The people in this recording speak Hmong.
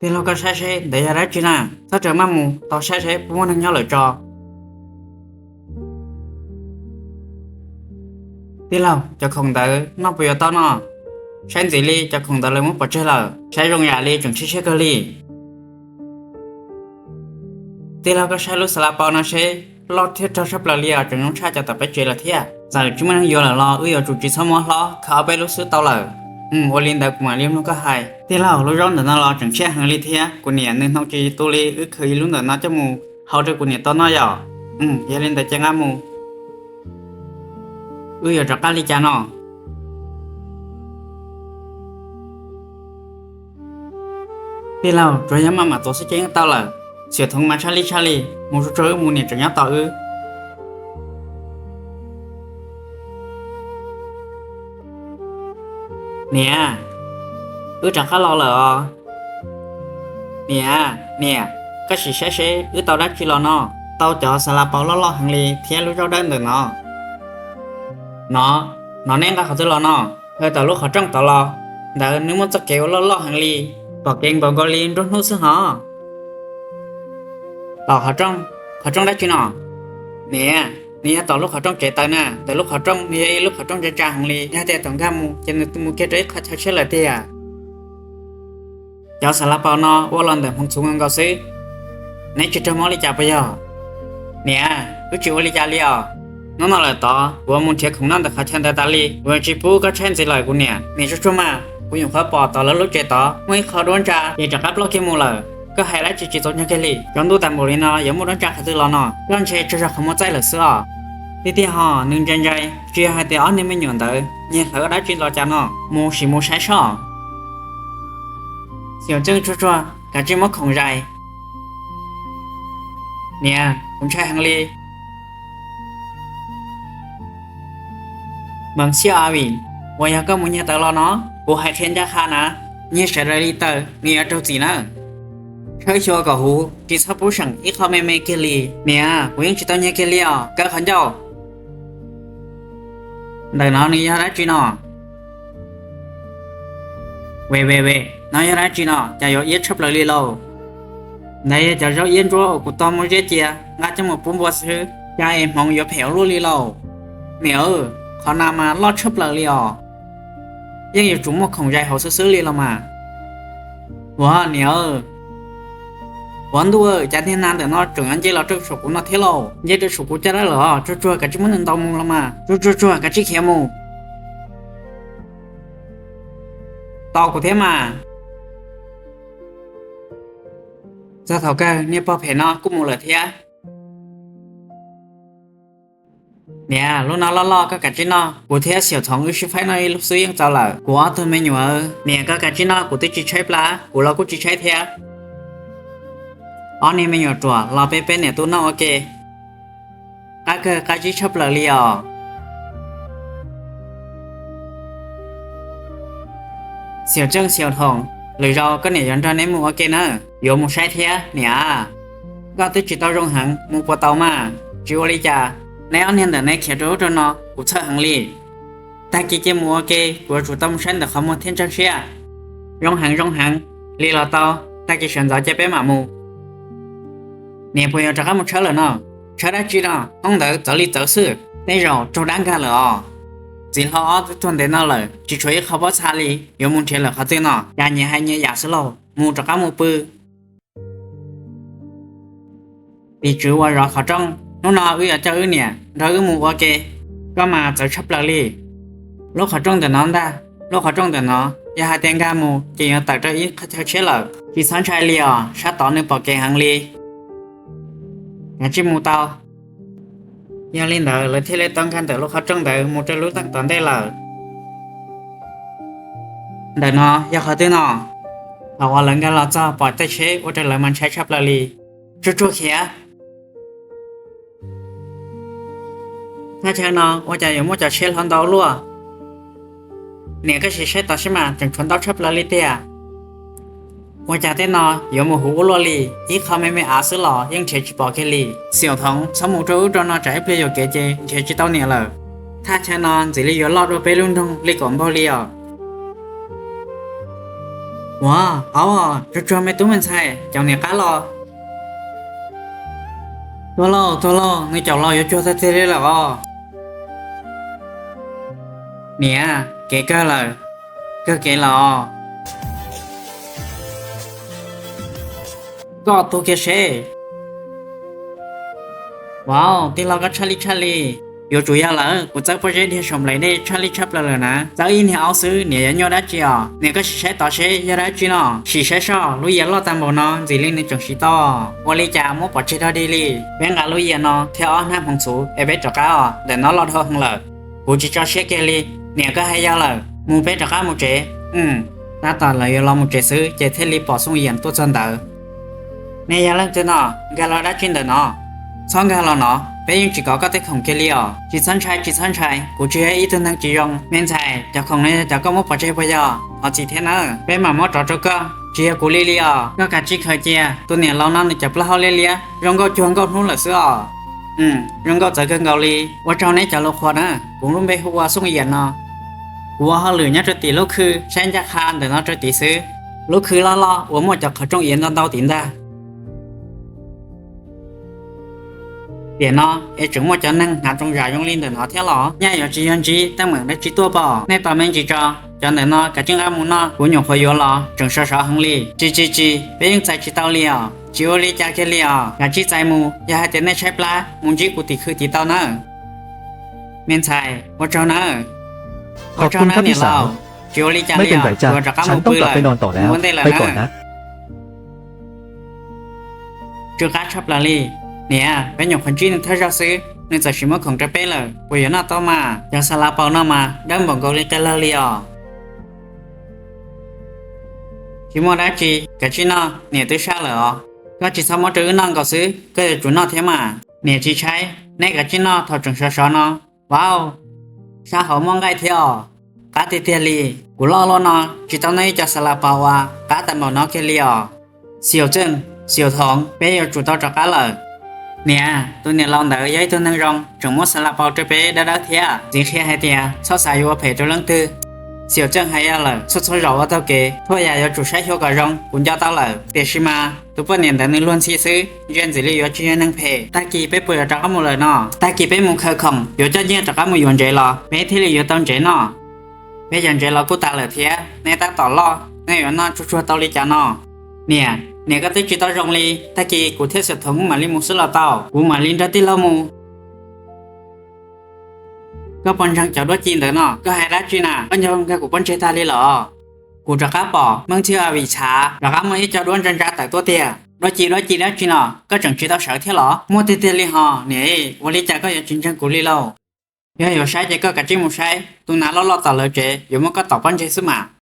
Tij laug, koj saib seb ntawd yog dab tsi na, txhob rawm maj mus, tau saib seb puas muaj neeg nyob lawm tso. Tij laug, cov khoom ntawd noj puas yuav tau no? Saib ntxiv li cov khoom ntawd lawv muab pov tseg lawm, saib zoo yam li tseem tshiab tshiab kawg li. Tij laug, koj saib lub xa la pau no seb, loj thiab rog tshaj plaws li os, tseem zoo tshaj cov tom peb tsev lawm thiab. Txawm tsis muaj neeg yuav lawm los wb yuav tsum tsis txhob muab hlob, khaws ob peb lub xwb tau lawm. Ua li ntawd kuv mam li mloog koj hais. Tij laug, lub zaub ntawm no los tseem tshiab heev li thiab, kuv niam nws hnoos tsis tu li, wb khaws ib lub ntawm no coj mus hau rau kuv niam tau noj yom. Yog li ntawd ces nqa mus. Wb yuav rov qab li cas no? Tij laug, tsuas yog maj mam tuav xwb ces yeej tau lawm. Xiam Thoov mas tshaj li tshaj li, mus tsuag tsuag wb mus, niam tseem nyob tos wb. Niam, wb rov qab los lawm os. Niam, niam, koj sim saib seb wb tau dab tsi los no? Tau cov xa la pau loj loj heev li thiab lub zaub dawb ntawm no. No, no neb nqa qhov twg los no? Hawm tom lub qhov rooj tod los, ntawd nws muaj txoj kev ua loj loj heev li, pom kev nkaus nkaus li nruab hnub xwb hos. Tom qhov rooj? Qhov rooj dab tsi no? Niam, nws yog tom lub qhov rooj tsev taws na, ntawm lub qhov rooj nws yog ib lub qhov rooj ntsa ntsa heev li, yog tias thaum nkag mus ces nws mus kiag rau ib qhov chaw tshiab lawm tiag. Cov xa la pau no ua los ntawm hmoov txhuv nkaus nkaus xwb. Neb tsis raug mob li cas puas yog? Niam, wb tsis ua li cas li os. Hnub no lawm tod kuv yuav mus nrhiav khoom noj ntawm qhov chaw ntawd tas li, kuv yuav tsis pub koj tshaib ntxiv lawm kuv niam. Niam tsuag tsuag mas, kuv nyuam qhuav pom tom lawv lub tsev tod muaj ib qho duab ntsa es rov qab ploj kiag mus lawm. Koj hais dab tsi tsis txaus nyog kiag li, tsaus ntuj tas npaum li no yuav muaj duab ntsa qhov twg los no? Koj ntshe tsuas yog qhov muag txaij lawm xwb os. Tiag tiag hos, nws ntsais ntsais, tsis yog hais tias ob niag me nyuam ntawd nyiag hlawv dab tsi los cas no. Mus sim mus saib soj. Xyaum Txeej tsuag tsuag, kav tsij muab khoom zais. Niam, kuv ntshai heev li. Meem Xiaj A Vim, uas yog koj mus nyiag tawv los no? Kuv hais qhia ncaj qha na, nyiag sawv daws li tawm nws yuav raug txim na. Tshawb xyuas kom huv, tsis txhob pub seem ib qho me me kiag li. Niam, kuv yeej tsis tau nyiag kiag li os, kaw qhov ncauj. Ntawm no nws yog dab tsi no? Ve ve ve, no yog dab tsi no, cas yuav iab tshaj plaws li lauj? Ntawd yog cov zaub iab ntsuab uas kuv tau muab ziab cia nqa coj mus pub npua xwb, cas es hmoov yuav phem ua luaj li lauj? Niam, qhov no mas loj tshaj plaws li os. Yeej yuav tsum muaj khoom zais hauv xwb xwb li los mas. Ua niam, ua ntuj, cas niag nas ntawm no tseem nce los rau saum kuv no thiab lauj? Nce rau saum kuv caj dab lawm os, tsuag tsuag kav tsij muab nws ntaus mus los mas, tsuag tsuag tsuag kav tsij khiav mus. Tos kuv thiab mas. Txog thaum kawg niag pog phem no kuj mus lawm thiab. Niam, lub no loj loj koj kav tsij noj, kuv thiab Xiaum Thoov wb sib faib noj ib lub xwb yeej txaus lawm, kuv ob tug me nyuam. Niam, koj kav tsij noj, kuv twb tsis tshaib plab, kuv los kuj tsis tshaib thiab. Ob niag me nyuam ruam los peb peb niam tub noj ua ke. Qab kawg qab zib tshaj plaws li os. Xiaum Txeej Xiaum Thoom, lwm zaus koj niam yuav nrog neb mus ua ke na, yuav mus saib thiab niam. Koj twb tsis tau zoo heev mus puas tau mas, tsis ua li cas. Neb ob niag ntawm neb khiav rau ub rau no kuv txhawj heev li. Tag kis cia mus ua ke, kuv yuav tsum tau mus saib ntawm qhov muag thiab ntsag siab. Zoo heev zoo heev, li los tau, tag kis sawv ntxov cia peb mam mus. Niam puas yuav rov qab mus tshawb lawm no? Tshawb dab tsi no, hnub ntawd txawv li txawv xwb, tej zaum raug dab nkag lawm os. Txiv hlob ob tug tuag ntev no lawm, tsis tshuav ib qho pob txha li, yuav mus nrhiav lawm qhov twg no? Cas nyias hais nyias yam xwb lauj, mus rov qab mus pw. Tim tswv uas zov qhov rooj, hnub no wb yuav coj wb niam nrog wb mus ua ke. Koj mas txawv tshaj plaws li. Lub qhov rooj ntawm no ntag, lub qhov rooj ntawm no, yog hais tias nkag mus ces yuav tawm rau ib qhov chaw tshiab lawm. Tsis txhob ntshai li os, sab tod nws pom kev heev li. Kav tsij mus tau. Yog li ntawd lawv thiaj li tau nkag ntawm lub qhov rooj ntawd mus rau lub teej tom ntej lawm. Ntawm no yog qhov twg no? Thaum uas lawv nkag los txog pom tej tsheb ua rau lawv mas ntshai tshaj plaws li. Tsuag tsuag khiav. Thaj chaw no ua cas yuav muaj cov tsheb hlob ntau luaj? Niam, koj sim saib tod seb mas, tseem tshuav ntau tshaj plaws li tiag. Ua cas tej no yuav mus huv ua luaj li, ib qho me me av xwb los yeej nrhiav tsis pom kiag li. Xiaum Thoom, txhob mus rau ub rau no, tsam ib pliag yuam kev ces nrhiav tsis tau niam lawm. Thaj chaw no ntxim li yuav loj dua peb lub nroog li kom npaug li os. Ua, aub, tsuag tsuag me tub me ntxhais, caum niam qab los. Tuag lauj, tuag lauj, nws caum los yuav cuag tag tiag li lawm os. Niam, kev kawg lawm, kawg kev los. Koj tuag kiag seb. Wow, tij laug koj tshaj li tshaj li. Yuav tsum yog lawm, kuv txawb pob zeb dhia saum nplaim dej tshaj li tshaj plaws lawm na. Txawb ib niag aub xwb niam yuav nyuaj dab tsi os? Niam koj sim saib tod seb yog dab tsi no. Sim saib soj, lub yias loj tag npaum no ntxim li nws tseem siv tau. Ua li cas muab pov tseg dog dig li? Peb nqa lub yias no thiab ob hnab hmoov txhuv es peb rov qab os, ntawm no loj dhau heev lawm. Kuv tsis tso siab kiag li. Niam koj hais yog lawm, mus peb rov qab mus tsev. Tab tom lawv yuav los mus tsev xwb ces thiaj li pom Xooj Yias tuaj txog ntawd. Nej yog leej twg no? Nkag los dab tsi ntawm no? Txhob nkag los no, peb yeej tsis kov koj tej khoom kiag li os. Tsis txhob ntshai, tsis txhob ntshai, kuv tsis yog ib tug neeg tsis zoo. Me ntxhais, cov khoom no yog cov koj muab pov tseg puas yog? Thov txim thiab nawb, peb mam muab rov rau koj. Tsis yog kuv li li os, koj kav tsij khaws cia. Tus niam laus no nws cov plaub hau liab liab zoo nkauj cuag nkauj hnub lawm xwb os. Zoo nkauj txawv kawg nkaus li. Ua tsaug neb cov lus qhuas na. Kuv lub npe hu ua Xooj Yias no. Kuv ua hauj lwm nyob rau tim lub khw saib ncaj qha ntawm no rau tid xwb. Lub khw loj loj uas muaj cov qhov rooj iav ntau ntau tid ntag. Tiam no es tseem muaj cov neeg hnav rooj zam zoo li ntawm no thiab los? Nyaj yuav tsis yog ntsib teeb meem dab tsi tuaj pom? Nej tos me ntsis tso, cov ntawm no kav tsij nqa mus noj, kuv nyuam qhuav yuav los tseem sov sov heev li. Tsis tsis tsis, peb yeej txais tsis tau li os. Tsis ua li cas kiag li os, kav tsij txais mus, yog hais tias nej tshaib plab mus ntsib kuv tim khw tid tau nawb. Me ntxhais, ua tsaug nawb. Ua tsaug nawb niam laus. Tsis ua li cas li os, kuv rov qab mus pw lawm, mus ua ntej lawm nawb. Tsw qab tshaj plaws li. Niam, peb nyuam qhuav ntsib nws thawj zaug xwb, nws txawm sim muab khoom rau peb lawm, puas yuav noj tau mas? Cov xa la paus no mas dawb npaum nkaus li qe lawg li os. Tsis muaj dab tsi, kav tsij noj, niam twb sab lawm os. Koj tsis txhob muab rau wb noj nkaus xwb, koj yuav tsum noj thiab mas. Niam tsis tshaib, neb kav tsij noj thaum tseem sov sov no. Vauj, sab hauv muaj nqaij thiab os. Qab tiag tiag li. Kuv loj luaj no tsis tau noj ib co xa la paus uas qab tag npaum no kiag li os. Xiaum Txeej, Xiaum Thoov, peb yuav tsum tau rov qab lawm. Niam, tus niam laus ntawd yog ib tug neeg zoo, tseem muab xa la paus rau peb dawb dawb thiab. Ntxiv qhia hais tias txhob xav yuav ua phem rau leej twg. Xiaum Txeej hais yog lawm, txhob txhob zaum ua taug kev, txhua yam yuav tsum saib xyuas kom zoo, kuv nco tau lawm. Tiam sis mas tus poj niam ntawd nws luag ntxhi xwb, ntsia ntxim li yuav tsis yog neeg phem. Tag kis peb puas yuav rov qab mus lawm no? Tag kis peb mus khaws khoom yuav coj nyiaj rov qab mus yuav ntsev los peb thiaj li yuav tau ntsev noj. Peb cov ntsev los kuj tas lawm thiab, nej tab tom loj, nej yuav noj tsuag tsuag tau li cas no? Niam, niam koj twb tsis tau zoo li, tag kis kuv thiab Xiaum Thoov mam li mus xwb los tau, kuv mam li nrog tij laug mus. Koj puas ntseeg cov duab ci ntawd no? Koj hais dab tsi na? Koj nco nkag kuv pob ntseg tag li lawm os. Kuv rov qab pom Meej Txhiaj Vim Txhav rov qab muaj ib co duab ntsa ntsa tawm tuaj tiag. Duab ci duab ci dab tsi no? Koj tseem tsis tau sawv thiab los? Muaj tiag tiag li hos niam. Ua li cas koj yuav tsis ntseeg kuv li lauj? Yog yuav saib ces koj kav tsij mus saib, tus nav loj loj tom lawv tsev yuav muab koj tom pob ntseg xwb mas.